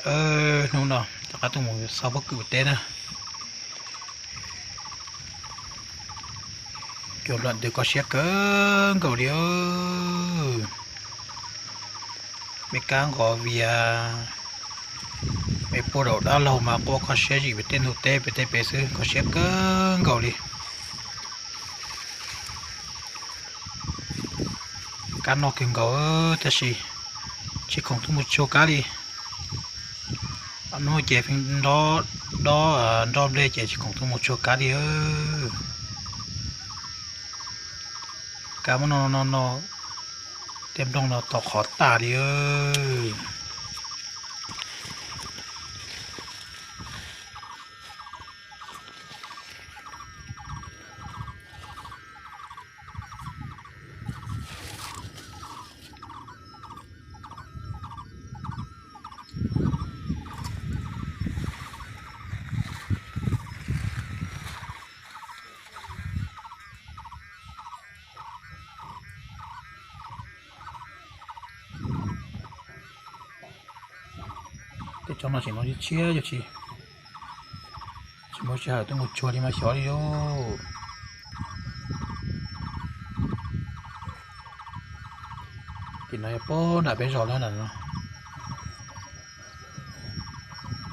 Hnub no rov qab tuaj mus xauj pob kws teb na. Cua nplam ntws kho siab kawg nkaus li. Me kab nqos vias, me puab daum dab laug mas quaj kho siab zim pem tej ntug teb pem tej pem xwb, kho siab kawg nkaus li. Kab noj kawg nkaus tab sis tsis khoom tuaj mus tsuag kab li. Hnub ces feem nroj, dob nroj nplej ces tsis khoom tuaj mus tsuag kab li. Kab muab noj noj noj, tej nplooj no tau qhov tas li. Tej tsob no tseem no tshiab tshiab, yog tsis, tsis muaj sij hawm tuaj mus tsuag li mas xyov li lauj. Tim no yog puag nram peb zos na, nram no.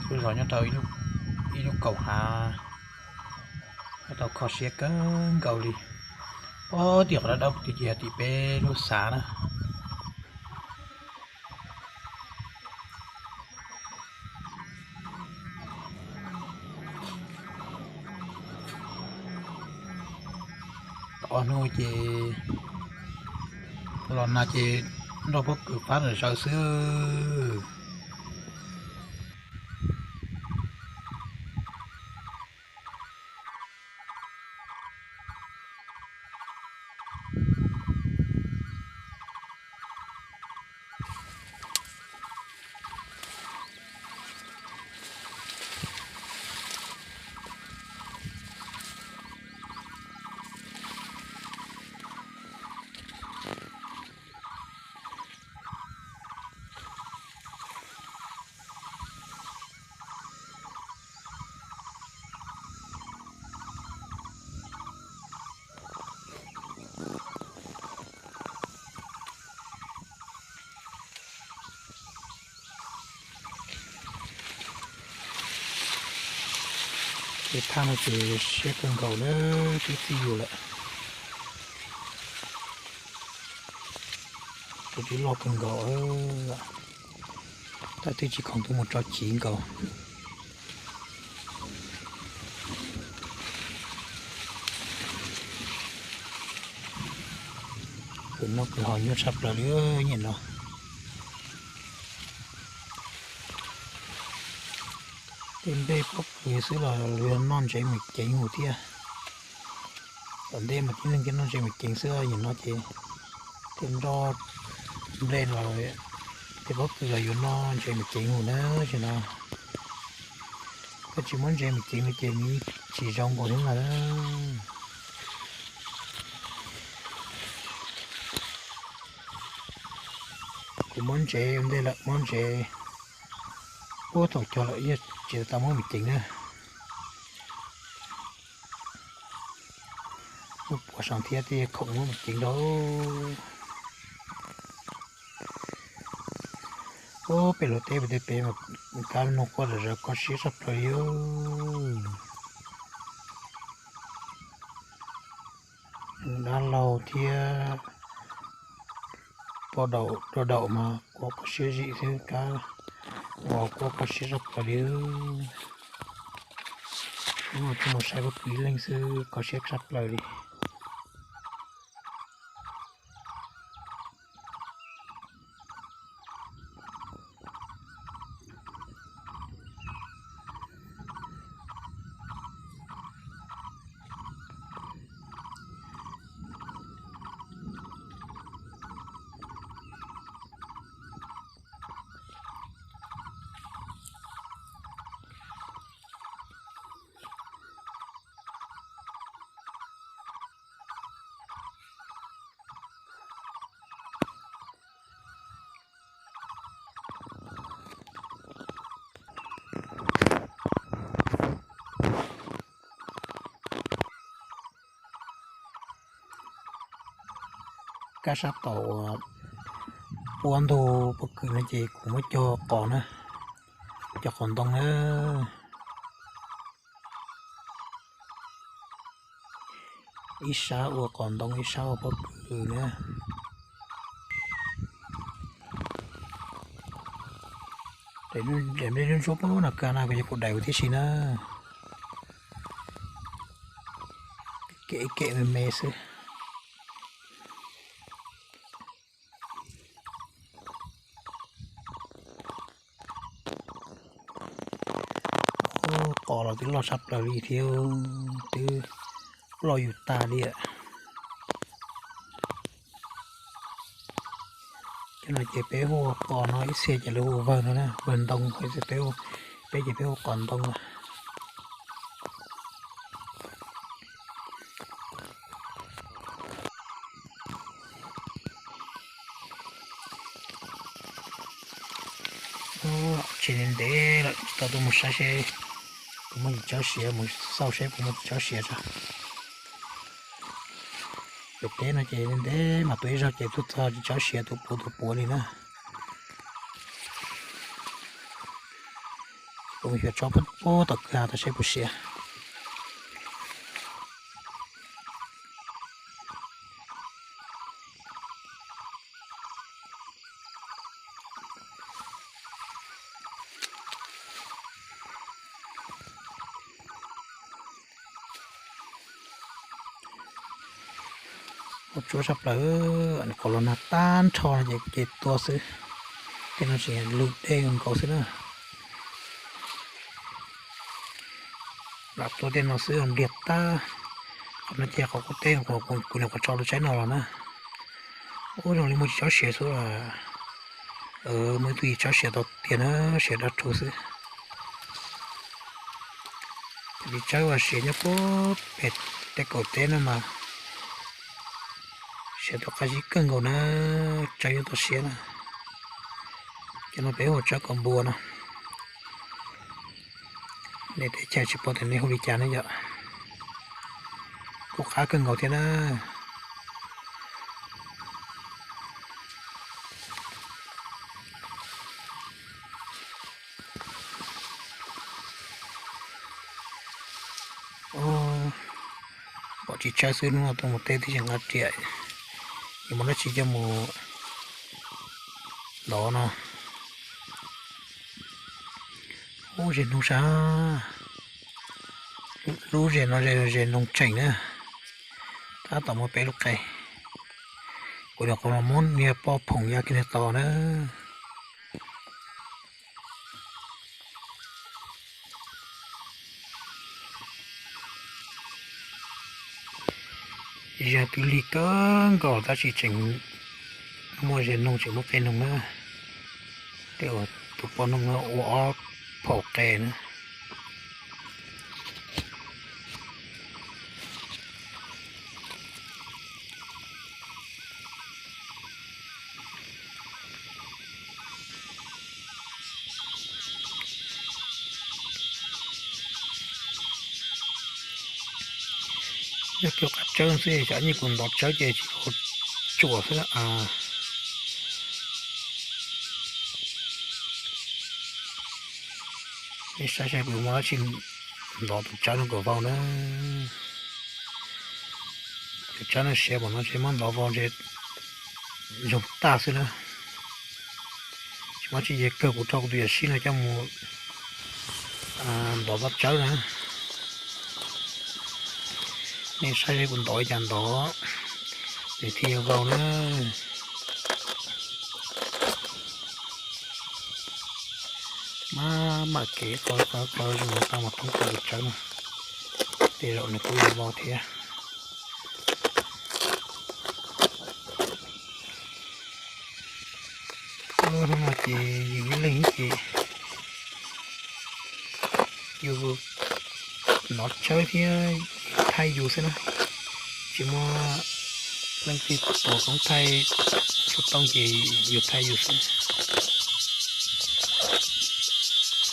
Peb zos nyob rau ib lub kaum hav, tau kho siab kawg nkaus li. Puag tim qhov dawb dawb tid ces yog tim peb lub xav na. Tau ob hnub ces los nag ces nroj pob kws fab nram zaws xwb. Tej thaj no ces siab kawg nkaus na, twb txij yus lawm. Tus twb loj kawg nkaus, tab twb tsis khoom tuaj mus tso chiv nkaus. Kws noj kws haus nyuaj tshaj plaws li nyuam no. Tej nplej pob kws xwb los yuav noj ntsev mus ceev mus thiab. Tom ntej mas tib neeg thiaj noj ntsev mus ceev xwb, nyuam no ces tej nroj nplej los tej pob kws los yuav noj ntsev mus ceev mus na. Tam no koj tsis muab ntsev mus ceev li ces nws tsis zoo nkaus thiab ntag. Kuv muab ntsev ua ntej lawm, muab ntsev puag thaum cog lawm, yog tsis tau muab mus ceev na. Muab puas saum thiab tej khoom muab mus ceev rau. Ub, pem luag teb pem tej pem mas kab noog quaj zom zaws kho siab tshaj plaws li. Dab laug thiab poj daum, poj daum mas quaj kho siab zim xwb, kab nqos quaj kho siab tshaj plaws li. Ub, tuaj mus saib pob kws ib leeg xwb kho siab tshaj plaws li. kab sab tom uas puab ntug pob kws no ces kuv muab cog qos na, cog qos ntoo na. Ib sab ua qos ntoo ib sab ua pob kws na. Daim nplooj ntsuab puag no kag na kuj yog kuv daim ua tib si na. Kem kem me me xwb. Qos los twb loj tshaj plaws li thiab, twb loj yus tag li. Cov no ces peb hu ua qos no, ib txhia ces lawv hu ua vawg no na, vawg ntoo, peb ces peb hu qos ntoo na. Tsev ntev ntev lawm tsis tau tuaj mus saib seb puas muaj tsis tsawb siav, mus xauj seb puas muaj tsis tsawb siav tso. Pem teb no ces ntev ntev mas tua ib zaug ces tuaj txog tsis tsawb siav, tua puav tua puav li na. Kuv mus xyuas tsob puag tom kwj ha tau seb puas siav. Ua tsuab tshaj plaws, qos los nag tag nrho no ces kuv ces tua xwb. Tej no tseem lug dej nkaus xwb na. Lam tua tej no xwb npliag tag. Qhov no ces qhov qub teb kuv nyuam qhuav tso lub tsaib no los na. Ub, zoo li muaj tsis tsawb siav xwb. Muaj ib tug tsis tsawb siav tau tiag na, siav dab rhuv xwb. Tsis tsawb uas siav nyob puag pem tej kaum teb no mas siav tau qab zib kawg nkaus na, tsawb yuav tau siab na. Cov no peb hu ua tsawb kaus npua no. Nej teb chaws tsis paub tias nej hu li cas ne yom. Kuj qab kawg nkaus thiab na. Pom tsis tsawb xwb, hnub no tuaj mus teb twb tsis nqa riam, yuav muaj dab tsi coj mus ntov no. Ub, zes noog sab, lub zes no zes noog tseem na, tab tom muaj peb lub qe. Kuv nyuam qhuav los muab niag poj phoom ya kiag niag tos na. Zes twb lig kawg nkaus tab sis tseem muaj zes noog tseem muaj qe noog na. Tej uas tus poj noog no ua ob phaum qe na. Yog kiag qab tsawb xwb, xyov nyiaj kuv ntov tsawb ces tsis tshua tsuam xwb. Nej saib saib puas muaj dab tsi ntov tus tsawb no kom vau na. Tus tsawb no siav npaum no ces muab ntov vau ntshe zoo tag xwb na. Tsis muaj dab tsi ces kawg kuv rho kuv tus yam sib no coj mus ntov vaj tsawb na. Nej saib kuv ntov li cas ntov, nws thiaj yuav vau na. Maj mam kev qw qw qw zoo tau mas thoob plaws tus tsawb no, tej zaum nws kuj yuav vau thiab. Hnub no ces yus ib leeg ces yus hnov tsawb thiab thaij yus xwb na, tsis muaj leej twg tuav koob thaij xov tooj ces yus thaij yus xwb.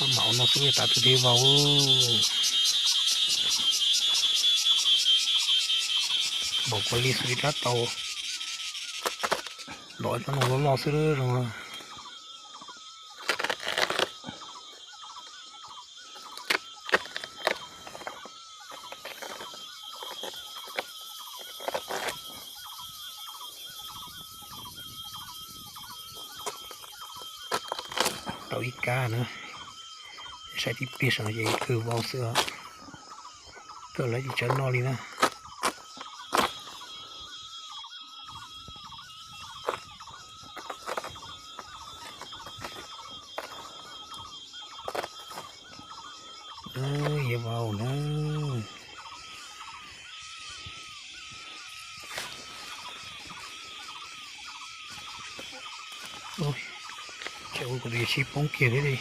Maj mam ua no xwb tas twg thiaj vau. Npaum kuv li xws li rab taus, Los tsob no loj loj xwb zoo. Tau ib kab na, saib tib pliag saum no ces kawg vau xwb os. Kawg lawv tsis tshua noj li na. Yuav vau na. Ces ua kuv tus yawm sib poob kiag thiab li.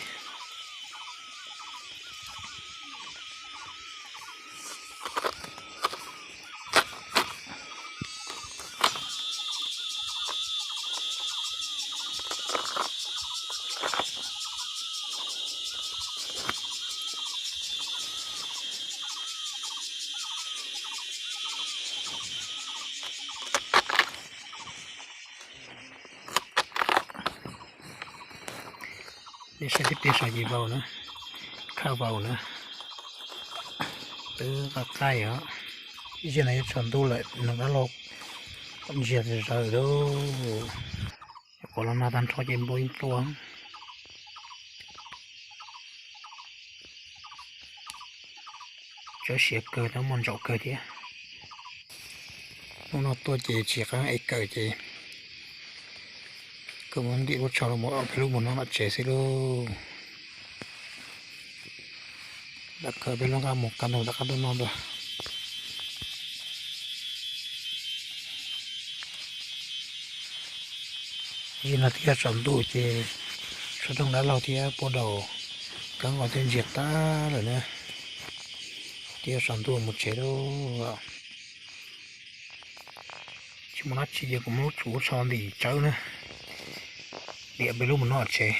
Nej saib tib pliag saum ces vau na, khaj vau na, twb qab qaij os. Ib zaug no yuav tsaus ntuj lawm, neeg dab laug ntsiag zawv lauj. Qhov los nag tag nrho ces npau ib npluag. Tsawb siav kawg, tab muaj ntsaum kawg thiab. Hnub no tuaj ces tsis qab ev kawm ces kuv muab ntim lub tsho los mus ob peb lub mus noj tom tsev xwb lauj. Lam khaws peb lub nqaj mus kab ntoo rov qab tuaj noj dua. Yog no twb yog tsaus ntuj ces tshuav rooj dab laug thiab pub daus kab nqos thiaj ntsiag tag lawm na. Twb yog tsaus ntuj mus tsev lauj. Tsis muaj dab tsi ces kuv muab lub tsho ntim tsawb na, ntim peb lub mus noj tsev.